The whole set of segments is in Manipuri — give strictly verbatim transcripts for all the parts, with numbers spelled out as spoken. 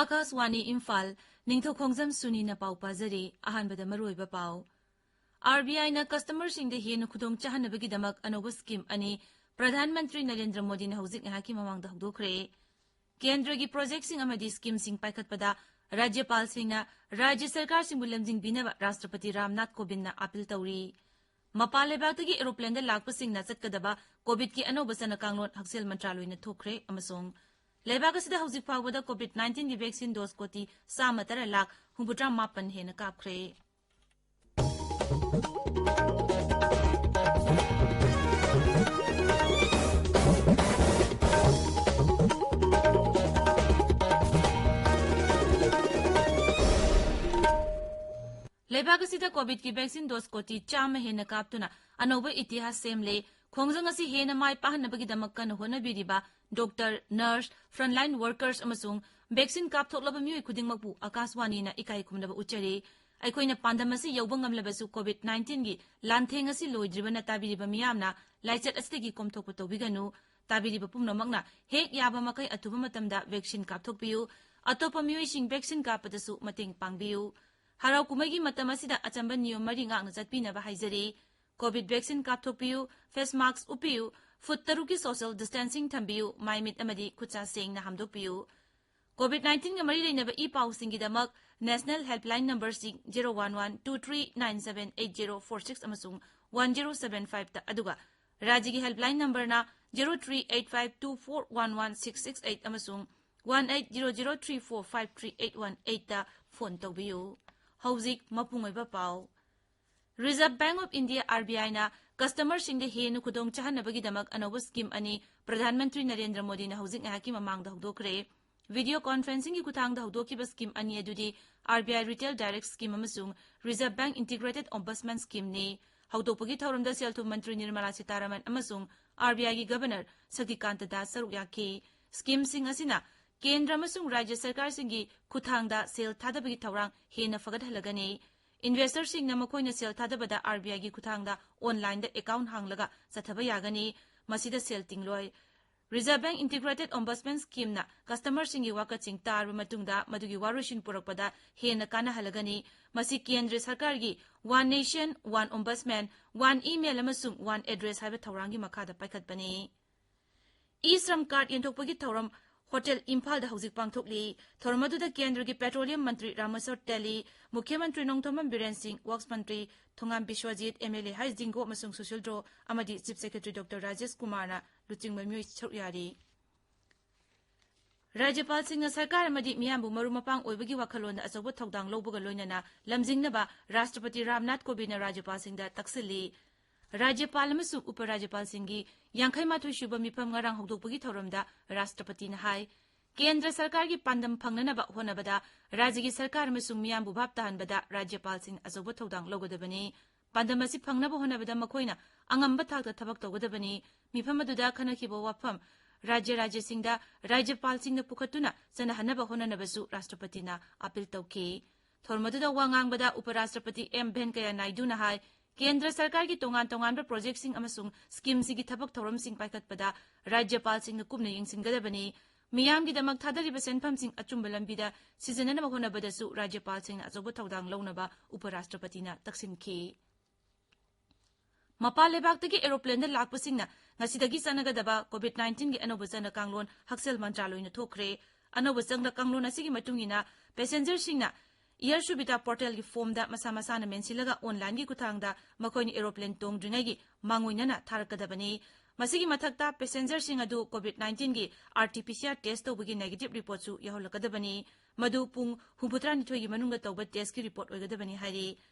ꯑꯥꯀꯥꯁꯋꯥꯅꯤ ꯏꯝꯐꯥꯜ, ꯅꯤꯡꯊꯧꯈꯣꯡꯖꯝ ꯁꯨꯅꯤꯅ ꯄꯥꯎ ꯄꯥꯖꯔꯤ꯫ ꯑꯍꯥꯟꯕꯗ ꯃꯔꯨꯑꯣꯏꯕ ꯄꯥꯎ꯫ ꯑꯥꯔ ꯕꯤ ꯑꯥꯏꯅ ꯀꯁꯇꯃꯔꯁꯤꯡꯗ ꯍꯦꯟꯅ ꯈꯨꯗꯣꯡ ꯆꯥꯍꯟꯅꯕꯒꯤꯗꯃꯛ ꯑꯅꯧꯕ ꯁ꯭ꯀꯤꯝ ꯑꯅꯤ ꯄ꯭ꯔꯙꯥꯟ ꯃꯟꯇ꯭ꯔꯤ ꯅꯔꯦꯟꯗ꯭ꯔ ꯃꯣꯗꯤꯅ ꯍꯧꯖꯤꯛ ꯉꯥꯏꯍꯥꯛꯀꯤ ꯃꯃꯥꯡꯗ ꯍꯧꯗꯣꯛꯈ꯭ꯔꯦ꯫ ꯀꯦꯟꯗ꯭ꯔꯒꯤ ꯄ꯭ꯔꯣꯖꯦꯛꯁꯤꯡ ꯑꯃꯗꯤ ꯁ꯭ꯀꯤꯝꯁꯤꯡ ꯄꯥꯏꯈꯠꯄꯗ ꯔꯥꯖ꯭ꯌꯄꯥꯜꯁꯤꯡꯅ ꯔꯥꯖ꯭ꯌ ꯁꯔꯀꯥꯔꯁꯤꯡꯕꯨ ꯂꯝꯖꯤꯡꯕꯤꯅꯕ ꯔꯥꯁꯇ꯭ꯔꯄꯇꯤ ꯔꯥꯝꯅꯥꯊ ꯀꯣꯕꯤꯟꯗꯅ ꯑꯥꯄꯤꯜ ꯇꯧꯔꯤ꯫ ꯃꯄꯥꯟ ꯂꯩꯕꯥꯛꯇꯒꯤ ꯑꯦꯔꯣꯄ꯭ꯂꯦꯟꯗ ꯂꯥꯛꯄꯁꯤꯡꯅ ꯆꯠꯀꯗꯕ ꯀꯣꯚꯤꯗꯀꯤ ꯑꯅꯧꯕ ꯆꯠꯅ ꯀꯥꯡꯂꯣꯟ ꯍꯛꯁꯦꯜ ꯃꯟꯇ꯭ꯔꯥꯂꯣꯏꯅ ꯊꯣꯛꯈ꯭ꯔꯦ ꯑꯃꯁꯨꯡ ꯂꯩꯕꯥꯛ ꯑꯁꯤꯗ ꯍꯧꯖꯤꯛ ꯐꯥꯎꯕꯗ ꯀꯣꯚꯤꯗ ꯅꯥꯏꯟꯇꯤꯟꯒꯤ ꯚꯦꯛꯁꯤꯟ ꯗꯣꯁ ꯀꯣꯇꯤ ꯆꯥꯝꯃ ꯇꯔꯥ ꯂꯥꯈ ꯍꯨꯝꯐꯨꯇꯔꯥ ꯃꯥꯄꯟ ꯍꯦꯟꯅ ꯀꯥꯞꯈ꯭ꯔꯦ꯫ ꯂꯩꯕꯥꯛ ꯑꯁꯤꯗ ꯀꯣꯚꯤꯗꯀꯤ ꯚꯦꯛꯁꯤꯟ ꯗꯣꯁ ꯀꯣꯇꯤ ꯆꯥꯝꯃ ꯍꯦꯟꯅ ꯀꯥꯞꯇꯨꯅ ꯑꯅꯧꯕ ꯏꯇꯤꯍꯥꯁ ꯁꯦꯝꯂꯦ꯫ ꯈꯣꯡꯖꯪ ꯑꯁꯤ ꯍꯦꯟꯅ ꯃꯥꯏ ꯄꯥꯛꯍꯟꯅꯕꯒꯤꯗꯃꯛ ꯀꯟꯅ ꯍꯣꯠꯅꯕꯤꯔꯤꯕ ꯗꯣꯛꯇꯔ, ꯅꯔꯁ, ꯐ꯭ꯔꯟꯠꯂꯥꯏꯟ ꯋꯥꯔꯀꯔꯁ ꯑꯃꯁꯨꯡ ꯚꯦꯛꯁꯤꯟ ꯀꯥꯞꯊꯣꯛꯂꯕ ꯃꯤꯑꯣꯏ ꯈꯨꯗꯤꯡꯃꯛꯄꯨ ꯑꯥꯀꯥꯁꯋꯥꯅꯤꯅ ꯏꯀꯥꯏ ꯈꯨꯝꯅꯕ ꯎꯠꯆꯔꯤ꯫ ꯑꯩꯈꯣꯏꯅ ꯄꯥꯟꯗꯝ ꯑꯁꯤ ꯌꯧꯕ ꯉꯝꯂꯕꯁꯨ ꯀꯣꯚꯤꯗ ꯅꯥꯏꯟꯇꯤꯟꯒꯤ ꯂꯥꯟꯊꯦꯡ ꯑꯁꯤ ꯂꯣꯏꯗ꯭ꯔꯤꯕꯅ ꯇꯥꯕꯤꯔꯤꯕ ꯃꯤꯌꯥꯝꯅ ꯂꯥꯏꯆꯠ ꯑꯁꯤꯗꯒꯤ ꯀꯣꯝꯊꯣꯛꯄ ꯇꯧꯕꯤꯒꯅꯨ꯫ ꯇꯥꯕꯤꯔꯤꯕ ꯄꯨꯝꯅꯃꯛꯅ ꯍꯦꯛ ꯌꯥꯕ ꯃꯈꯩ ꯑꯊꯨꯕ ꯃꯇꯝꯗ ꯚꯦꯛꯁꯤꯟ ꯀꯥꯞꯊꯣꯛꯄꯤꯌꯨ꯫ ꯑꯇꯣꯞꯄ ꯃꯤꯑꯣꯏꯁꯤꯡ ꯚꯦꯛꯁꯤꯟ ꯀꯥꯞꯄꯗꯁꯨ ꯃꯇꯦꯡ ꯄꯥꯡꯕꯤꯌꯨ꯫ ꯍꯔꯥꯎ ꯀꯨꯝꯍꯩꯒꯤ ꯃꯇꯝ ꯑꯁꯤꯗ ꯑꯆꯝꯕ ꯅꯤꯌꯣꯝ ꯃꯔꯤ ꯉꯥꯛꯅ ꯆꯠꯄꯤꯅꯕ ꯍꯥꯏꯖꯔꯤ꯫ ꯀꯣꯚꯤꯗ ꯚꯦꯛꯁꯤꯟ ꯀꯥꯞꯊꯣꯛꯄꯤꯌꯨ, ꯐꯦꯁ ꯃꯥꯁꯛ ꯎꯞꯄꯤꯌꯨ, ꯐꯨꯠ ꯇꯔꯨꯛꯀꯤ ꯁꯣꯁꯤꯌꯦꯜ ꯗꯤꯁꯇꯦꯟꯁꯤꯡ ꯊꯝꯕꯤꯌꯨ, ꯃꯥꯏ ꯃꯤꯠ ꯑꯃꯗꯤ ꯈꯨꯠꯁꯥ ꯁꯦꯡꯅ ꯍꯥꯝꯗꯣꯛꯄꯤꯌꯨ꯫ ꯀꯣꯚꯤꯗ ꯅꯥꯏꯟꯇꯤꯟꯒ ꯃꯔꯤ ꯂꯩꯅꯕ ꯏ ꯄꯥꯎꯁꯤꯡꯒꯤꯗꯃꯛ ꯅꯦꯁꯅꯦꯜ ꯍꯦꯜꯞꯂꯥꯏꯟ ꯅꯝꯕꯔꯁꯤꯡ zero one one two three nine seven eight zero four six ꯑꯃꯁꯨꯡ ꯋꯥꯟ ꯖꯦꯔꯣ ꯁꯚꯦꯟ ꯐꯥꯏꯚꯇ, ꯑꯗꯨꯒ ꯔꯥꯖ꯭ꯌꯒꯤ ꯍꯦꯜꯞꯂꯥꯏꯟ ꯅꯝꯕꯔꯅ zero three eight five two four one one six six eight ꯑꯃꯁꯨꯡ one eight zero zero three four five three eight one ꯑꯩꯠꯇ ꯐꯣꯟ ꯇꯧꯕꯤꯌꯨ꯫ ꯍꯧꯖꯤꯛ ꯃꯄꯨꯡ ꯑꯣꯏꯕ ꯄꯥꯎ꯫ Reserve Bank of India, R B I, ꯅ ꯀꯁꯇꯃꯔꯁꯤꯡꯗ ꯍꯦꯟꯅ ꯈꯨꯗꯣꯡ ꯆꯥꯍꯟꯅꯕꯒꯤꯗꯃꯛ ꯑꯅꯧꯕ ꯁ꯭ꯀꯤꯝ ꯑꯅꯤ ꯄ꯭ꯔꯙꯥꯟ ꯃꯟꯇ꯭ꯔꯤ ꯅꯔꯦꯟꯗ꯭ꯔ ꯃꯣꯗꯤꯅ ꯍꯧꯖꯤꯛ ꯉꯥꯏꯍꯥꯛꯀꯤ ꯃꯃꯥꯡꯗ ꯍꯧꯗꯣꯛꯈ꯭ꯔꯦ꯫ ꯚꯤꯗꯤꯑꯣ ꯀꯣꯟꯐꯔꯦꯟꯁꯤꯡꯒꯤ ꯈꯨꯠꯊꯥꯡꯗ ꯍꯧꯗꯣꯛꯈꯤꯕ ꯁ꯭ꯀꯤꯝ ꯑꯅꯤ ꯑꯗꯨꯗꯤ R B I Retail Direct Scheme ꯑꯃꯁꯨꯡ Reserve Bank Integrated Ombudsman Scheme ꯅꯤ꯫ ꯍꯧꯗꯣꯛꯄꯒꯤ ꯊꯧꯔꯝꯗ ꯁꯦꯜ ꯊꯨꯝ ꯃꯟꯇ꯭ꯔꯤ ꯅꯤꯔꯃꯂꯥ ꯁꯤꯇꯥꯔꯥꯃꯟ ꯑꯃꯁꯨꯡ R B I ꯒꯤ ꯒꯕꯔꯅꯔ ꯁꯛꯇꯤꯀꯥꯟꯇ ꯗꯥꯁ ꯁꯔꯨꯛ ꯌꯥꯈꯤ꯫ ꯁ꯭ꯀꯤꯝꯁꯤꯡ ꯑꯁꯤꯅ ꯀꯦꯟꯗ꯭ꯔ ꯑꯃꯁꯨꯡ ꯔꯥꯖ꯭ꯌ ꯁꯔꯀꯥꯔꯁꯤꯡꯒꯤ ꯈꯨꯠꯊꯥꯡꯗ ꯁꯦꯜ ꯊꯥꯗꯕꯒꯤ ꯊꯧꯔꯥꯡ ꯍꯦꯟꯅ ꯐꯒꯠꯍꯜꯂꯒꯅꯤ꯫ ꯏꯟꯚꯦꯁꯇꯔꯁꯤꯡꯅ ꯃꯈꯣꯏꯅ ꯁꯦꯜ ꯊꯥꯗꯕꯗ ꯑꯥꯔ ꯕꯤ ꯑꯥꯏꯒꯤ ꯈꯨꯠꯊꯥꯡꯗ ꯑꯣꯟꯂꯥꯏꯟꯗ ꯑꯦꯀꯥꯎꯟ ꯍꯥꯡꯂꯒ ꯆꯠꯊꯕ ꯌꯥꯒꯅꯤ꯫ ꯃꯁꯤꯗ ꯁꯦꯜ ꯇꯤꯡꯂꯣꯏ꯫ ꯔꯤꯖꯔꯚ ꯕꯦꯡꯛ ꯏꯟꯇꯤꯒ꯭ꯔꯦꯇꯦꯗ ꯑꯣꯝꯕꯁꯃꯦꯟ ꯁ꯭ꯀꯤꯝꯅ ꯀꯁꯇꯃꯔꯁꯤꯡꯒꯤ ꯋꯥꯀꯠꯁꯤꯡ ꯇꯥꯔꯕ ꯃꯇꯨꯡꯗ ꯃꯗꯨꯒꯤ ꯋꯥꯔꯣꯏꯁꯤꯟ ꯄꯨꯔꯛꯄꯗ ꯍꯦꯟꯅ ꯀꯥꯟꯅꯍꯜꯂꯒꯅꯤ꯫ ꯃꯁꯤ ꯀꯦꯟꯗ꯭ꯔ ꯁꯔꯀꯥꯔꯒꯤ One Nation, One Ombudsman, One Email ꯑꯃꯁꯨꯡ One Address ꯍꯥꯏꯕ ꯊꯧꯔꯥꯡꯒꯤ ꯃꯈꯥꯗ ꯄꯥꯏꯈꯠꯄꯅꯤ꯫ ꯏ ꯁ꯭ꯔꯝ ꯀꯥꯔꯗ ꯌꯦꯟꯊꯣꯛꯄꯒꯤ ꯊꯧꯔꯝ ꯍꯣꯇꯦꯜ ꯏꯝꯐꯥꯜꯗ ꯍꯧꯖꯤꯛ ꯄꯥꯡꯊꯣꯛꯂꯤ꯫ ꯊꯧꯔꯝ ꯑꯗꯨꯗ ꯀꯦꯟꯗ꯭ꯔꯒꯤ ꯄꯦꯇ꯭ꯔꯣꯂꯤꯌꯝ ꯃꯟꯇ꯭ꯔꯤ ꯔꯥꯃꯦꯁ꯭ꯋꯔ ꯇꯦꯂꯤ, ꯃꯨꯈ꯭ꯌ ꯃꯟꯇ꯭ꯔꯤ ꯅꯣꯡꯊꯣꯝꯕꯝ ꯕꯤꯔꯦꯟ ꯁꯤꯡ, ꯋꯛꯁ ꯃꯟꯇ꯭ꯔꯤ ꯊꯣꯉꯥꯝ ꯕꯤꯁ꯭ꯋꯖꯤꯠ, ꯑꯦꯝ ꯑꯦꯜ ꯑꯦ ꯍꯩꯁ ꯖꯤꯡꯒꯣ ꯑꯃꯁꯨꯡ ꯁꯨꯁꯤꯜ ꯗ꯭ꯔꯣ ꯑꯃꯗꯤ ꯆꯤꯐ ꯁꯦꯀ꯭ꯔꯦꯇꯔꯤ ꯗꯣꯛꯇꯔ ꯔꯥꯖꯦꯁ ꯀꯨꯃꯥꯔꯅ ꯂꯨꯆꯤꯡꯕ ꯃꯤꯑꯣꯏ ꯁꯔꯨꯛ ꯌꯥꯔꯤ꯫ ꯔꯥꯖ꯭ꯌꯄꯥꯜꯁꯤꯡꯅ ꯁꯔꯀꯥꯔ ꯑꯃꯗꯤ ꯃꯤꯌꯥꯝꯕꯨ ꯃꯔꯨꯞ ꯃꯄꯥꯡ ꯑꯣꯏꯕꯒꯤ ꯋꯥꯈꯜꯂꯣꯟꯗ ꯑꯆꯧꯕ ꯊꯧꯗꯥꯡ ꯂꯧꯕꯒ ꯂꯣꯏꯅꯅ ꯂꯝꯖꯤꯡꯅꯕ ꯔꯥꯁꯇ꯭ꯔꯄꯇꯤ ꯔꯥꯝꯅꯥꯊ ꯀꯣꯕꯤꯟꯗꯅ ꯔꯥꯖ꯭ꯌꯄꯥꯜꯁꯤꯡꯗ ꯇꯛꯁꯤꯜꯂꯤ꯫ ꯔꯥꯖ꯭ꯌꯄꯥꯜ ꯑꯃꯁꯨꯡ ꯎꯄ ꯔꯥꯖ꯭ꯌꯄꯥꯜꯁꯤꯡꯒꯤ ꯌꯥꯡꯈꯩ ꯃꯥꯊꯣꯏ ꯁꯨꯕ ꯃꯤꯐꯝ ꯉꯔꯥꯡ ꯍꯧꯗꯣꯛꯄꯒꯤ ꯊꯧꯔꯝꯗ ꯔꯥꯁꯇ꯭ꯔꯄꯇꯤꯅ ꯍꯥꯏ, ꯀꯦꯟꯗ꯭ꯔ ꯁꯔꯀꯥꯔꯒꯤ ꯄꯥꯟꯗꯝ ꯐꯪꯅꯅꯕ ꯍꯣꯠꯅꯕꯗ ꯔꯥꯖ꯭ꯌꯒꯤ ꯁꯔꯀꯥꯔ ꯑꯃꯁꯨꯡ ꯃꯤꯌꯥꯝꯕꯨ ꯚꯥꯞ ꯇꯥꯍꯟꯕꯗ ꯔꯥꯖ꯭ꯌꯄꯥꯜꯁꯤꯡ ꯑꯆꯧꯕ ꯊꯧꯗꯥꯡ ꯂꯧꯒꯗꯕꯅꯤ꯫ ꯄꯥꯟꯗꯝ ꯑꯁꯤ ꯐꯪꯅꯕ ꯍꯣꯠꯅꯕꯗ ꯃꯈꯣꯏꯅ ꯑꯉꯝꯕ ꯊꯥꯛꯇ ꯊꯕꯛ ꯇꯧꯒꯗꯕꯅꯤ꯫ ꯃꯤꯐꯝ ꯑꯗꯨꯗ ꯈꯟꯅꯈꯤꯕ ꯋꯥꯐꯝ ꯔꯥꯖ꯭ꯌ ꯔꯥꯖ꯭ꯌꯁꯤꯡꯗ ꯔꯥꯖ꯭ꯌꯄꯥꯜꯁꯤꯡꯅ ꯄꯨꯈꯠꯇꯨꯅ ꯆꯠꯅꯍꯟꯅꯕ ꯍꯣꯠꯅꯅꯕꯁꯨ ꯔꯥꯁꯇ꯭ꯔꯄꯇꯤꯅ ꯑꯥꯄꯤꯜ ꯇꯧꯈꯤ꯫ ꯊꯧꯔꯝ ꯑꯗꯨꯗ ꯋꯥ ꯉꯥꯡꯕꯗ ꯎꯄ ꯔꯥꯁꯇ꯭ꯔꯄꯇꯤ ꯑꯦꯝ ꯚꯦꯟꯀꯌꯥ ꯅꯥꯏꯗꯨꯅ ꯍꯥꯏ, ꯀꯦꯟꯗ꯭ꯔ ꯁꯔꯀꯥꯔꯒꯤ ꯇꯣꯉꯥꯟ ꯇꯣꯉꯥꯟꯕ ꯄ꯭ꯔꯣꯖꯦꯛꯁꯤꯡ ꯑꯃꯁꯨꯡ ꯁ꯭ꯀꯤꯝꯁꯤꯡꯒꯤ ꯊꯕꯛ ꯊꯧꯔꯝꯁꯤꯡ ꯄꯥꯏꯈꯠꯄꯗ ꯔꯥꯖ꯭ꯌꯄꯥꯜꯁꯤꯡꯅ ꯀꯨꯞꯅ ꯌꯦꯡꯁꯤꯟꯒꯗꯕꯅꯤ꯫ ꯃꯤꯌꯥꯝꯒꯤꯗꯃꯛ ꯊꯥꯗꯔꯤꯕ ꯁꯦꯟꯐꯝꯁꯤꯡ ꯑꯆꯨꯝꯕ ꯂꯝꯕꯤꯗ ꯁꯤꯖꯤꯟꯅꯅꯕ ꯍꯣꯠꯅꯕꯗꯁꯨ ꯔꯥꯖ꯭ꯌꯄꯥꯜꯁꯤꯡꯅ ꯑꯆꯧꯕ ꯊꯧꯗꯥꯡ ꯂꯧꯅꯕ ꯎꯄ ꯔꯥꯁꯇ꯭ꯔꯄꯇꯤꯅ ꯇꯛꯁꯤꯟꯈꯤ꯫ ꯃꯄꯥꯟ ꯂꯩꯕꯥꯛꯇꯒꯤ ꯑꯦꯔꯣꯄ꯭ꯂꯦꯟꯗ ꯂꯥꯛꯄꯁꯤꯡꯅ ꯉꯁꯤꯗꯒꯤ ꯆꯠꯅꯒꯗꯕ ꯀꯣꯚꯤꯗ ꯅꯥꯏꯟꯇꯤꯟꯒꯤ ꯑꯅꯧꯕ ꯆꯠꯅ ꯀꯥꯡꯂꯣꯟ ꯍꯛꯁꯦꯜ ꯃꯟꯇ꯭ꯔꯥꯂꯣꯏꯅ ꯊꯣꯛꯈ꯭ꯔꯦ꯫ ꯑꯅꯧꯕ ꯆꯠꯅ ꯀꯥꯡꯂꯣꯟ ꯑꯁꯤꯒꯤ ꯃꯇꯨꯡ ꯏꯟꯅ ꯄꯦꯁꯦꯟꯖꯔꯁꯤꯡꯅ ꯑꯦꯌꯔ ꯁꯨꯕꯤꯗꯥ ꯄꯣꯔꯇꯦꯜꯒꯤ ꯐꯣꯝꯗ ꯃꯁꯥ ꯃꯁꯥꯅ ꯃꯦꯟꯁꯤꯜꯂꯒ ꯑꯣꯟꯂꯥꯏꯟꯒꯤ ꯈꯨꯠꯊꯥꯡꯗ ꯃꯈꯣꯏꯅ ꯑꯦꯔꯣꯄ꯭ꯂꯦꯟ ꯇꯣꯡꯗ꯭ꯔꯤꯉꯩꯒꯤ ꯃꯥꯡꯑꯣꯏꯅꯅ ꯊꯥꯔꯛꯀꯗꯕꯅꯤ꯫ ꯃꯁꯤꯒꯤ ꯃꯊꯛꯇ ꯄꯦꯁꯦꯟꯖꯔꯁꯤꯡ ꯑꯗꯨ ꯀꯣꯚꯤꯗ ꯅꯥꯏꯟꯇꯤꯟꯒꯤ R T P C R test ꯇꯧꯕꯒꯤ ꯅꯦꯒꯦꯇꯤꯚ ꯔꯤꯄꯣꯔꯠꯁꯨ ꯌꯥꯎꯍꯜꯂꯛꯀꯗꯕꯅꯤ꯫ ꯃꯗꯨ ꯄꯨꯡ ꯍꯨꯝꯐꯨꯇꯔꯥꯅꯤꯊꯣꯏꯒꯤ ꯃꯅꯨꯡꯗ ꯇꯧꯕ ꯇꯦꯁꯀꯤ ꯔꯤꯄꯣꯔꯠ ꯑꯣꯏꯒꯗꯕꯅꯤ ꯍꯥꯏꯔꯤ꯫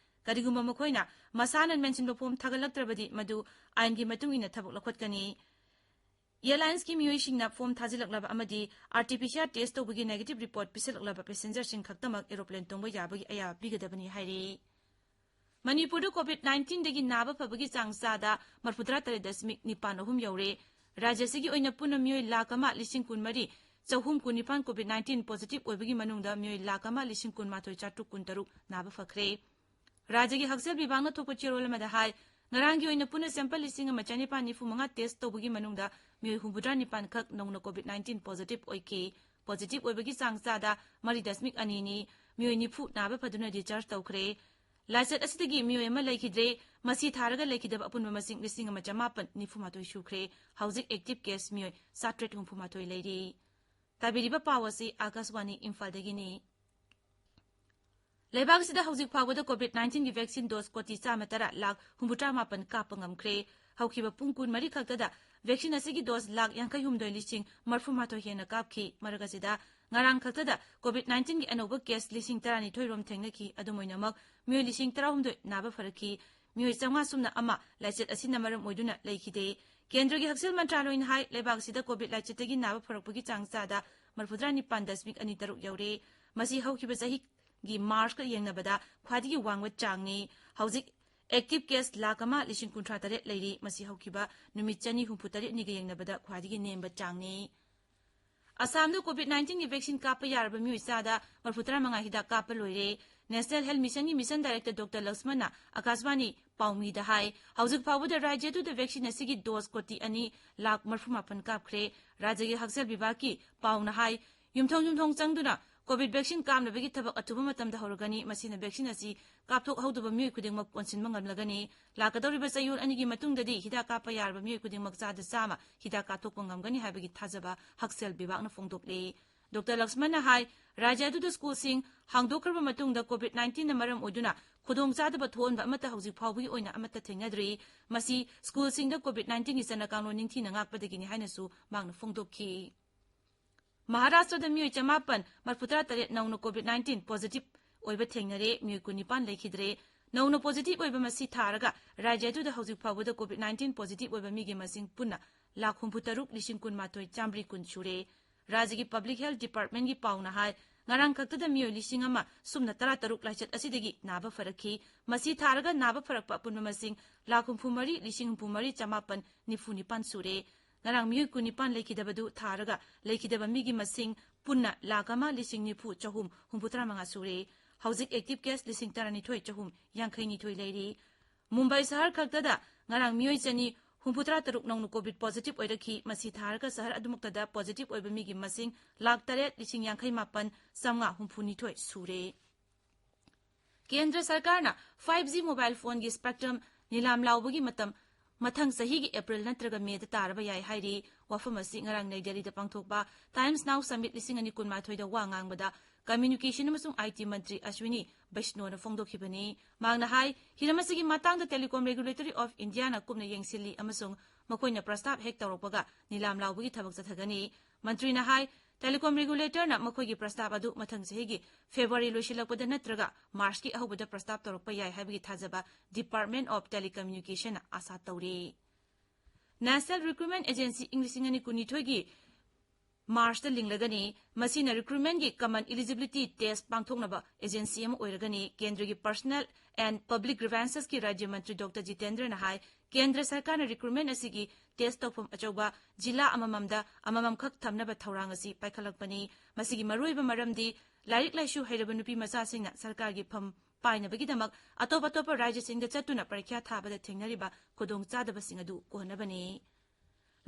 ꯀꯔꯤꯒꯨꯝꯕ ꯃꯈꯣꯏꯅ ꯃꯁꯥꯅ ꯃꯦꯟꯁꯤꯟꯕ ꯐꯣꯝ ꯊꯥꯒꯠꯂꯛꯇ꯭ꯔꯕꯗꯤ ꯃꯗꯨ ꯑꯥꯏꯟꯒꯤ ꯃꯇꯨꯡ ꯏꯟꯅ ꯊꯕꯛ ꯂꯧꯈꯠꯀꯅꯤ꯫ ꯑꯦꯌꯔꯂꯥꯏꯟꯁꯀꯤ ꯃꯤꯑꯣꯏꯁꯤꯡꯅ ꯐꯣꯝ ꯊꯥꯖꯤꯜꯂꯛꯂꯕ ꯑꯃꯗꯤ R T P C R test ꯇꯧꯕꯒꯤ ꯅꯦꯒꯦꯇꯤꯚ ꯔꯤꯄꯣꯔꯠ ꯄꯤꯁꯤꯜꯂꯛꯂꯕ ꯄꯦꯁꯦꯟꯖꯔꯁꯤꯡ ꯈꯛꯇꯃꯛ ꯑꯦꯔꯣꯄ꯭ꯂꯦꯟ ꯇꯣꯡꯕ ꯌꯥꯕꯒꯤ ꯑꯌꯥꯕ ꯄꯤꯒꯗꯕꯅꯤ ꯍꯥꯏꯔꯤ꯫ ꯃꯅꯤꯄꯨꯔꯗ ꯀꯣꯚꯤꯗ ꯅꯥꯏꯟꯇꯤꯟꯗꯒꯤ ꯅꯥꯕ ꯐꯕꯒꯤ ꯆꯥꯡ ꯆꯥꯗ ꯃꯔꯐꯨꯇꯔꯥ ꯇꯔꯦꯠ ꯗꯁꯃꯤꯛ ꯅꯤꯄꯥꯟ ꯑꯍꯨꯝ ꯌꯧꯔꯦ꯫ ꯔꯥꯖ꯭ꯌ ꯑꯁꯤꯒꯤ ꯑꯣꯏꯅ ꯄꯨꯟꯅ ꯃꯤꯑꯣꯏ ꯂꯥꯈ ꯑꯃ ꯂꯤꯁꯤꯡ ꯀꯨꯟꯃꯔꯤ ꯆꯍꯨꯝ ꯀꯨꯟꯅꯤꯄꯥꯟ COVID nineteen positive ꯑꯣꯏꯕꯒꯤ ꯃꯅꯨꯡꯗ ꯃꯤꯑꯣꯏ ꯂꯥꯈ ꯑꯃ ꯂꯤꯁꯤꯡ ꯀꯨꯟꯃꯥꯊꯣꯏ ꯆꯥꯇ꯭ꯔꯨꯛ ꯀꯨꯟꯇꯔꯨꯛ ꯅꯥꯕ ꯐꯈ꯭ꯔꯦ꯫ ꯔꯥꯖ꯭ꯌꯒꯤ ꯍꯛꯁꯦꯜ ꯕꯤꯚꯥꯒꯅ ꯊꯣꯛꯄ ꯆꯦꯔꯣꯜ ꯑꯃꯗ ꯍꯥꯏ, ꯉꯔꯥꯡꯒꯤ ꯑꯣꯏꯅ ꯄꯨꯟꯅ sample ꯂꯤꯁꯤꯡ ꯑꯃ ꯆꯅꯤꯄꯥꯟ ꯅꯤꯐꯨ ꯃꯉꯥ test ꯇꯧꯕꯒꯤ ꯃꯅꯨꯡꯗ ꯃꯤꯑꯣꯏ ꯍꯨꯝꯐꯨꯇꯔꯥ ꯅꯤꯄꯥꯟ ꯈꯛ ꯅꯧꯅ COVID nineteen positive ꯑꯣꯏꯈꯤ꯫ Positive ꯑꯣꯏꯕꯒꯤ ꯆꯥꯡ ꯆꯥꯗ ꯃꯔꯤ ꯗꯁꯃꯤꯛ ꯑꯅꯤꯅꯤ꯫ ꯃꯤꯑꯣꯏ ꯅꯤꯐꯨ ꯅꯥꯕ ꯐꯗꯨꯅ discharge ꯇꯧꯈ꯭ꯔꯦ꯫ ꯂꯥꯏꯆꯠ ꯑꯁꯤꯗꯒꯤ ꯃꯤꯑꯣꯏ ꯑꯃ ꯂꯩꯈꯤꯗ꯭ꯔꯦ꯫ ꯃꯁꯤ ꯊꯥꯔꯒ ꯂꯩꯈꯤꯗꯕ ꯑꯄꯨꯟꯕ ꯃꯁꯤꯡ ꯂꯤꯁꯤꯡ ꯑꯃ ꯆꯃꯥꯄꯟ ꯅꯤꯐꯨ ꯃꯥꯊꯣꯏ ꯁꯨꯈ꯭ꯔꯦ꯫ ꯍꯧꯖꯤꯛ active case ꯃꯤꯑꯣꯏ ꯆꯥꯇ꯭ꯔꯦꯠ ꯍꯨꯝꯐꯨ ꯃꯥꯊꯣꯏ ꯂꯩꯔꯤ꯫ ꯇꯥꯕꯤꯔꯤꯕ ꯄꯥꯎ ꯑꯁꯤ ꯑꯥꯀꯥꯁꯕꯥꯅꯤ ꯏꯝꯐꯥꯜꯗꯒꯤꯅꯤ꯫ ꯂꯩꯕꯥꯛ ꯑꯁꯤꯗ ꯍꯧꯖꯤꯛ ꯐꯥꯎꯕꯗ COVID nineteen ꯒꯤ vaccine dose ꯀꯣꯇꯤ ꯆꯥꯝꯃ ꯇꯔꯥ ꯂꯥꯈ ꯍꯨꯝꯐꯨꯇꯔꯥ ꯃꯥꯄꯟ ꯀꯥꯞꯄ ꯉꯝꯈ꯭ꯔꯦ꯫ ꯍꯧꯈꯤꯕ ꯄꯨꯡ ꯀꯨꯟꯃꯔꯤ ꯈꯛꯇꯗ vaccine ꯑꯁꯤꯒꯤ dose ꯂꯥꯈ ꯌꯥꯡꯈꯩ ꯍꯨꯝꯗꯣꯏ ꯂꯤꯁꯤꯡ ꯃꯔꯐꯨ ꯃꯥꯊꯣꯏ ꯍꯦꯟꯅ ꯀꯥꯞꯈꯤ꯫ ꯃꯔꯛ ꯑꯁꯤꯗ ꯉꯔꯥꯡ ꯈꯛꯇꯗ COVID nineteen ꯒꯤ ꯑꯅꯧꯕ case ꯂꯤꯁꯤꯡ ꯇꯔꯥꯅꯤꯊꯣꯏ ꯔꯣꯝ ꯊꯦꯡꯅꯈꯤ꯫ ꯑꯗꯨꯝ ꯑꯣꯏꯅꯃꯛ, ꯃꯤꯑꯣꯏ ꯂꯤꯁꯤꯡ ꯇꯔꯥꯍꯨꯝꯗꯣꯏ ꯅꯥꯕ ꯐꯔꯛꯈꯤ꯫ ꯃꯤꯑꯣꯏ ꯆꯥꯝꯃꯉꯥ ꯁꯨꯞꯅ ꯑꯃ ꯂꯥꯏꯆꯠ ꯑꯁꯤꯅ ꯃꯔꯝ ꯑꯣꯏꯗꯨꯅ ꯂꯩꯈꯤꯗꯦ꯫ ꯀꯦꯟꯗ꯭ꯔꯒꯤ ꯍꯛꯁꯦꯜ ꯃꯟꯇ꯭ꯔꯥꯂꯣꯏꯅ ꯍꯥꯏ, ꯂꯩꯕꯥꯛ ꯑꯁꯤꯗ COVID ꯂꯥꯏꯆꯠꯇꯒꯤ ꯅꯥꯕ ꯐꯔꯛꯄꯒꯤ ꯆꯥꯡ ꯆꯥꯗ ꯃꯔꯐꯨꯇꯔꯥ ꯅꯤꯄꯥꯟ ꯗꯁꯃꯤꯛ ꯑꯅꯤ ꯇꯔꯨꯛ ꯌꯧꯔꯦ꯫ ꯃꯁꯤ ꯍꯧꯈꯤꯕ ꯆꯍꯤꯒꯤ ꯃꯥꯔꯆꯀ ꯌꯦꯡꯅꯕꯗ ꯈ꯭ꯋꯥꯏꯗꯒꯤ ꯋꯥꯡꯕ ꯆꯥꯡꯅꯤ꯫ ꯍꯧꯖꯤꯛ active case ꯂꯥꯈ ꯑꯃ ꯂꯤꯁꯤꯡ ꯀꯨꯟꯊ꯭ꯔꯥ ꯇꯔꯦꯠ ꯂꯩꯔꯤ꯫ ꯃꯁꯤ ꯍꯧꯈꯤꯕ ꯅꯨꯃꯤꯠ ꯆꯅꯤ ꯍꯨꯝꯐꯨ ꯇꯔꯦꯠꯅꯤꯒ ꯌꯦꯡꯅꯕꯗ ꯈ꯭ꯋꯥꯏꯗꯒꯤ ꯅꯦꯝꯕ ꯆꯥꯡꯅꯤ꯫ ꯑꯁꯥꯝꯗ COVID nineteen ꯒꯤ vaccine ꯀꯥꯞꯄ ꯌꯥꯔꯕ ꯃꯤꯑꯣꯏ ꯆꯥꯗ ꯃꯔꯐꯨꯇꯔꯥ ꯃꯉꯥ ꯍꯤꯗꯥꯛ ꯀꯥꯞꯄ ꯂꯣꯏꯔꯦ꯫ National Health Mission ꯒꯤ Mission Director Doctor ꯂꯛꯁꯃꯟꯅ ꯑꯀꯥꯁꯕꯥꯅꯤ ꯄꯥꯎꯃꯤꯗ ꯍꯥꯏ, ꯍꯧꯖꯤꯛ ꯐꯥꯎꯕꯗ ꯔꯥꯖ꯭ꯌ ꯑꯗꯨꯗ vaccine ꯑꯁꯤꯒꯤ dose ꯀꯣꯇꯤ ꯑꯅꯤ ꯂꯥꯈ ꯃꯔꯐꯨ ꯃꯥꯄꯟ ꯀꯥꯞꯈ꯭ꯔꯦ꯫ ꯔꯥꯖ꯭ꯌꯒꯤ ꯍꯛꯁꯦꯜ ꯕꯤꯚꯥꯒꯀꯤ ꯄꯥꯎꯅ ꯍꯥꯏ, ꯌꯨꯝꯊꯣꯡ ꯌꯨꯝꯊꯣꯡ ꯆꯪꯗꯨꯅ COVID vaccine ꯀꯥꯞꯅꯕꯒꯤ ꯊꯕꯛ ꯑꯊꯨꯕ ꯃꯇꯝꯗ ꯍꯧꯔꯒꯅꯤ꯫ ꯃꯁꯤꯅ vaccine ꯑꯁꯤ ꯀꯥꯞꯊꯣꯛꯍꯧꯗꯕ ꯃꯤꯑꯣꯏ ꯈꯨꯗꯤꯡꯃꯛ ꯀꯣꯟꯁꯤꯟꯕ ꯉꯝꯂꯒꯅꯤ꯫ ꯂꯥꯛꯀꯗꯧꯔꯤꯕ ꯆꯌꯣꯜ ꯑꯅꯤꯒꯤ ꯃꯇꯨꯡꯗꯗꯤ ꯍꯤꯗꯥꯛ ꯀꯥꯞꯄ ꯌꯥꯔꯕ ꯃꯤꯑꯣꯏ ꯈꯨꯗꯤꯡꯃꯛ ꯆꯥꯗ ꯆꯥꯝꯃ ꯍꯤꯗꯥꯛ ꯀꯥꯞꯊꯣꯛꯄ ꯉꯝꯒꯅꯤ ꯍꯥꯏꯕꯒꯤ ꯊꯥꯖꯕ ꯍꯛꯁꯦꯜ ꯕꯤꯚꯥꯒꯅ ꯐꯣꯡꯗꯣꯛꯂꯤ꯫ ꯗꯣꯛꯇꯔ ꯂꯛꯁꯃꯟꯅ ꯍꯥꯏ, ꯔꯥꯖ꯭ꯌ ꯑꯗꯨꯗ ꯁ꯭ꯀꯨꯜꯁꯤꯡ ꯍꯥꯡꯗꯣꯛꯈ꯭ꯔꯕ ꯃꯇꯨꯡꯗ COVID nineteen ꯅ ꯃꯔꯝ ꯑꯣꯏꯗꯨꯅ ꯈꯨꯗꯣꯡꯆꯥꯗꯕ ꯊꯣꯛꯍꯟꯕ ꯑꯃꯠꯇ ꯍꯧꯖꯤꯛ ꯐꯥꯎꯕꯒꯤ ꯑꯣꯏꯅ ꯑꯃꯠꯇ ꯊꯦꯡꯅꯗ꯭ꯔꯤ꯫ ꯃꯁꯤ ꯁ꯭ꯀꯨꯜꯁꯤꯡꯗ COVID nineteen ꯒꯤ ꯆꯠꯅ ꯀꯥꯡꯂꯣꯟ ꯅꯤꯡꯊꯤꯅ ꯉꯥꯛꯄꯗꯒꯤꯅꯤ ꯍꯥꯏꯅꯁꯨ ꯃꯍꯥꯛꯅ ꯐꯣꯡꯗꯣꯛꯈꯤ꯫ ꯃꯍꯥꯔꯥꯁꯇ꯭ꯔꯗ ꯃꯤꯑꯣꯏ ꯆꯃꯥꯄꯟ ꯃꯔꯐꯨꯇꯔꯥ ꯇꯔꯦꯠ ꯅꯧꯅ COVID nineteen positive ꯑꯣꯏꯕ ꯊꯦꯡꯅꯔꯦ, ꯃꯤꯑꯣꯏ ꯀꯨꯟꯅꯤꯄꯥꯟ ꯂꯩꯈꯤꯗ꯭ꯔꯦ꯫ ꯅꯧꯅ positive ꯑꯣꯏꯕ ꯃꯁꯤꯡ ꯊꯥꯔꯒ ꯔꯥꯖ꯭ꯌ ꯑꯗꯨꯗ ꯍꯧꯖꯤꯛ ꯐꯥꯎꯕꯗ COVID nineteen positive ꯑꯣꯏꯕ ꯃꯤꯒꯤ ꯃꯁꯤꯡ ꯄꯨꯟꯅ ꯂꯥꯈ ꯍꯨꯝꯐꯨ ꯇꯔꯨꯛ ꯂꯤꯁꯤꯡ ꯀꯨꯟ ꯃꯥꯊꯣꯏ ꯆꯥꯝꯃꯔꯤ ꯀꯨꯟ ꯁꯨꯔꯦ꯫ ꯔꯥꯖ꯭ꯌꯒꯤ Public Health Department ꯒꯤ ꯄꯥꯎꯅ ꯍꯥꯏ, ꯉꯔꯥꯡ ꯈꯛꯇꯗ ꯃꯤꯑꯣꯏ ꯂꯤꯁꯤꯡ ꯑꯃ ꯁꯨꯞꯅ ꯇꯔꯥ ꯇꯔꯨꯛ ꯂꯥꯏꯆꯠ ꯑꯁꯤꯗꯒꯤ ꯅꯥꯕ ꯐꯔꯛꯈꯤ꯫ ꯃꯁꯤ ꯊꯥꯔꯒ ꯅꯥꯕ ꯐꯔꯛꯄ ꯑꯄꯨꯟꯕ ꯃꯁꯤꯡ ꯂꯥꯈ ꯍꯨꯝꯐꯨ ꯃꯔꯤ ꯂꯤꯁꯤꯡ ꯍꯨꯝꯐꯨ ꯃꯔꯤ ꯆꯃꯥꯄꯟ ꯅꯤꯐꯨ ꯅꯤꯄꯥꯟ ꯁꯨꯔꯦ꯫ ꯉꯔꯥꯡ ꯃꯤꯑꯣꯏ ꯀꯨꯟꯅꯤꯄꯥꯟ ꯂꯩꯈꯤꯗꯕꯗꯨ ꯊꯥꯔꯒ ꯂꯩꯈꯤꯗꯕ ꯃꯤꯒꯤ ꯃꯁꯤꯡ ꯄꯨꯟꯅ ꯂꯥꯈ ꯑꯃ ꯂꯤꯁꯤꯡ ꯅꯤꯐꯨ ꯆꯍꯨꯝ ꯍꯨꯝꯐꯨꯇꯔꯥ ꯃꯉꯥ ꯁꯨꯔꯦ꯫ ꯍꯧꯖꯤꯛ active case ꯂꯤꯁꯤꯡ ꯇꯔꯥꯅꯤꯊꯣꯏ ꯆꯍꯨꯝ ꯌꯥꯡꯈꯩꯅꯤꯊꯣꯏ ꯂꯩꯔꯤ꯫ ꯃꯨꯝꯕꯥꯏ ꯁꯍꯔ ꯈꯛꯇꯗ ꯉꯔꯥꯡ ꯃꯤꯑꯣꯏ ꯆꯅꯤ ꯍꯨꯝꯐꯨꯇꯔꯥ ꯇꯔꯨꯛ ꯅꯧꯅ COVID positive ꯑꯣꯏꯔꯛꯈꯤ꯫ ꯃꯁꯤ ꯊꯥꯔꯒ ꯁꯍꯔ ꯑꯗꯨꯃꯛꯇꯗ positive ꯑꯣꯏꯕ ꯃꯤꯒꯤ ꯃꯁꯤꯡ ꯂꯥꯈ ꯇꯔꯦꯠ ꯂꯤꯁꯤꯡ ꯌꯥꯡꯈꯩ ꯃꯥꯄꯟ ꯆꯥꯝꯃꯉꯥ ꯍꯨꯝꯐꯨꯅꯤꯊꯣꯏ ꯁꯨꯔꯦ꯫ ꯀꯦꯟꯗ꯭ꯔ ꯁꯔꯀꯥꯔꯅ five G mobile phoneꯒꯤ spectrum ꯅꯤꯂꯥꯝ ꯂꯥꯎꯕꯒꯤ ꯃꯇꯝ ꯃꯊꯪ ꯆꯍꯤꯒꯤ April ꯅꯠꯇ꯭ꯔꯒ Mayꯗ ꯇꯥꯔꯕ ꯌꯥꯏ ꯍꯥꯏꯔꯤ꯫ ꯋꯥꯐꯝ ꯑꯁꯤ ꯉꯔꯥꯡ ꯅꯩ ꯗꯦꯜꯂꯤꯗ ꯄꯥꯡꯊꯣꯛꯄ Times Now Summit ꯂꯤꯁꯤꯡ ꯑꯅꯤ ꯀꯨꯟꯃꯥꯊꯣꯏꯗ ꯋꯥ ꯉꯥꯡꯕꯗ Communication ꯑꯃꯁꯨꯡ IT ꯃꯟꯇ꯭ꯔꯤ ꯑꯁ꯭ꯋꯤꯅꯤ ꯕꯩꯁꯅꯣꯅ ꯐꯣꯡꯗꯣꯛꯈꯤꯕꯅꯤ꯫ ꯃꯍꯥꯛꯅ ꯍꯥꯏ, ꯍꯤꯔꯝ ꯑꯁꯤꯒꯤ ꯃꯇꯥꯡꯗ Telecom Regulatory of Indiaꯅ ꯀꯨꯞꯅ ꯌꯦꯡꯁꯤꯜꯂꯤ ꯑꯃꯁꯨꯡ ꯃꯈꯣꯏꯅ ꯄ꯭ꯔꯁꯇꯥꯞ ꯍꯦꯛ ꯇꯧꯔꯛꯄꯒ ꯅꯤꯂꯥꯝ ꯂꯥꯎꯕꯒꯤ ꯊꯕꯛ ꯆꯠꯊꯒꯅꯤ꯫ ꯃꯟꯇ꯭ꯔꯤꯅ ꯍꯥꯏ, Telecom Regulatorꯅ ꯃꯈꯣꯏꯒꯤ ꯄ꯭ꯔꯁꯇꯥꯞ ꯑꯗꯨ ꯃꯊꯪ ꯆꯍꯤꯒꯤ February ꯂꯣꯏꯁꯤꯜꯂꯛꯄꯗ ꯅꯠꯇ꯭ꯔꯒ Marchꯀꯤ ꯑꯍꯧꯕꯗ ꯄ꯭ꯔꯁꯇꯥꯞ ꯇꯧꯔꯛꯄ ꯌꯥꯏ ꯍꯥꯏꯕꯒꯤ ꯊꯥꯖꯕ Department of Telecommunicationꯅ ꯑꯥꯁꯥ ꯇꯧꯔꯤ꯫ National Recruitment Agency ꯏꯪ ꯂꯤꯁꯤꯡ ꯑꯅꯤ ꯀꯨꯟꯅꯤꯊꯣꯏꯒꯤ Marchꯇ ꯂꯤꯡꯂꯒꯅꯤ꯫ ꯃꯁꯤꯅ recruitmentꯒꯤ common eligibility test ꯄꯥꯡꯊꯣꯛꯅꯕ agency ꯑꯃ ꯑꯣꯏꯔꯒꯅꯤ꯫ ꯀꯦꯟꯗ꯭ꯔꯒꯤ Personnel and Public Grievancesꯀꯤ ꯔꯥꯖ꯭ꯌ ꯃꯟꯇ꯭ꯔꯤ ꯗꯣꯛꯇꯔ ꯖꯤꯇꯦꯟꯗ꯭ꯔꯅ ꯍꯥꯏ, ꯀꯦꯟꯗ꯭ꯔ ꯁꯔꯀꯥꯔꯅ recruitment ꯑꯁꯤꯒꯤ test ꯇꯧꯐꯝ ꯑꯆꯧꯕ ꯖꯤꯂꯥ ꯑꯃꯃꯝꯗ ꯑꯃꯃꯝꯈꯛ ꯊꯝꯅꯕ ꯊꯧꯔꯥꯡ ꯑꯁꯤ ꯄꯥꯏꯈꯠꯂꯛꯄꯅꯤ꯫ ꯃꯁꯤꯒꯤ ꯃꯔꯨꯑꯣꯏꯕ ꯃꯔꯝꯗꯤ ꯂꯥꯏꯔꯤꯛ ꯂꯥꯏꯁꯨ ꯍꯩꯔꯕ ꯅꯨꯄꯤ ꯃꯆꯥꯁꯤꯡꯅ ꯁꯔꯀꯥꯔꯒꯤ ꯐꯝ ꯄꯥꯏꯅꯕꯒꯤꯗꯃꯛ ꯑꯇꯣꯞ ꯑꯇꯣꯞꯄ ꯔꯥꯖ꯭ꯌꯁꯤꯡꯗ ꯆꯠꯇꯨꯅ ꯄꯔꯤꯈ꯭ꯌꯥ ꯊꯥꯕꯗ ꯊꯦꯡꯅꯔꯤꯕ ꯈꯨꯗꯣꯡꯆꯥꯗꯕꯁꯤꯡ ꯑꯗꯨ ꯀꯣꯟꯅꯕꯅꯤ꯫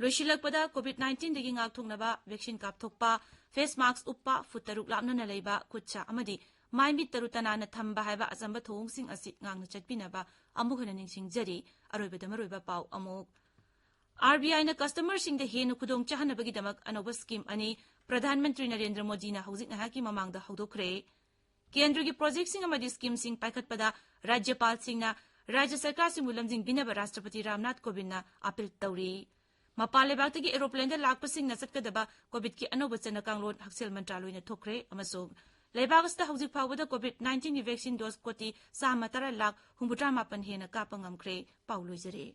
ꯂꯣꯏꯁꯤꯜꯂꯛꯄꯗ, COVID nineteenꯗꯒꯤ ꯉꯥꯛꯊꯣꯛꯅꯕ vaccine ꯀꯥꯞꯊꯣꯛꯄ, face mask ꯎꯞꯄ, ꯐꯨꯠ ꯇꯔꯨꯛ ꯂꯥꯞꯅꯅ ꯂꯩꯕ, ꯈꯨꯠ ꯁꯥ ꯑꯃꯗꯤ ꯃꯥꯏ ꯃꯤꯠ ꯇꯔꯨ ꯇꯅꯥꯟꯅ ꯊꯝꯕ ꯍꯥꯏꯕ ꯑꯆꯝꯕ ꯊꯧꯑꯣꯡꯁꯤꯡ ꯑꯁꯤ ꯉꯥꯛꯅ ꯆꯠꯄꯤꯅꯕ ꯑꯃꯨꯛ ꯍꯟꯅ ꯅꯤꯡꯁꯤꯡꯖꯔꯤ꯫ ꯑꯔꯣꯏꯕꯗ ꯃꯔꯨꯑꯣꯏꯕ ꯄꯥꯎ ꯑꯃꯨꯛ꯫ RBIꯅ customerꯁꯤꯡꯗ ꯍꯦꯟꯅ ꯈꯨꯗꯣꯡ ꯆꯥꯍꯟꯅꯕꯒꯤꯗꯃꯛ ꯑꯅꯧꯕ scheme ꯑꯅꯤ ꯄ꯭ꯔꯙꯥꯟ ꯃꯟꯇ꯭ꯔꯤ ꯅꯔꯦꯟꯗ꯭ꯔ ꯃꯣꯗꯤꯅ ꯍꯧꯖꯤꯛ ꯉꯥꯏꯍꯥꯛꯀꯤ ꯃꯃꯥꯡꯗ ꯍꯧꯗꯣꯛꯈ꯭ꯔꯦ꯫ ꯀꯦꯟꯗ꯭ꯔꯒꯤ projectꯁꯤꯡ ꯑꯃꯗꯤ schemeꯁꯤꯡ ꯄꯥꯏꯈꯠꯄꯗ ꯔꯥꯖ꯭ꯌꯄꯥꯜꯁꯤꯡꯅ ꯔꯥꯖ꯭ꯌ ꯁꯔꯀꯥꯔꯁꯤꯡꯕꯨ ꯂꯝꯖꯤꯡꯕꯤꯅꯕ ꯔꯥꯁꯇ꯭ꯔꯄꯇꯤ ꯔꯥꯝꯅꯥꯊ ꯀꯣꯕꯤꯟꯗꯅ appeal ꯇꯧꯔꯤ꯫ ꯃꯄꯥꯟ ꯂꯩꯕꯥꯛꯇꯒꯤ aeroplaneꯗ ꯂꯥꯛꯄꯁꯤꯡꯅ ꯆꯠꯀꯗꯕ COVIDꯀꯤ ꯑꯅꯧꯕ ꯆꯠꯅ ꯀꯥꯡꯂꯣꯟ ꯍꯛꯁꯦꯜ ꯃꯟꯇ꯭ꯔꯥꯂꯣꯏꯅ ꯊꯣꯛꯈ꯭ꯔꯦ ꯑꯃꯁꯨꯡ ꯂꯩꯕꯥꯛ ꯑꯁꯤꯗ ꯍꯧꯖꯤꯛ ꯐꯥꯎꯕꯗ COVID nineteenꯒꯤ vaccine dose ꯀꯣꯇꯤ ꯆꯥꯝꯃ ꯇꯔꯥ ꯂꯥꯈ ꯍꯨꯝꯐꯨꯇꯔꯥ ꯃꯥꯄꯟ ꯍꯦꯟꯅ ꯀꯥꯞꯄ ꯉꯝꯈ꯭ꯔꯦ꯫ ꯄꯥꯎ ꯂꯣꯏꯖꯔꯦ꯫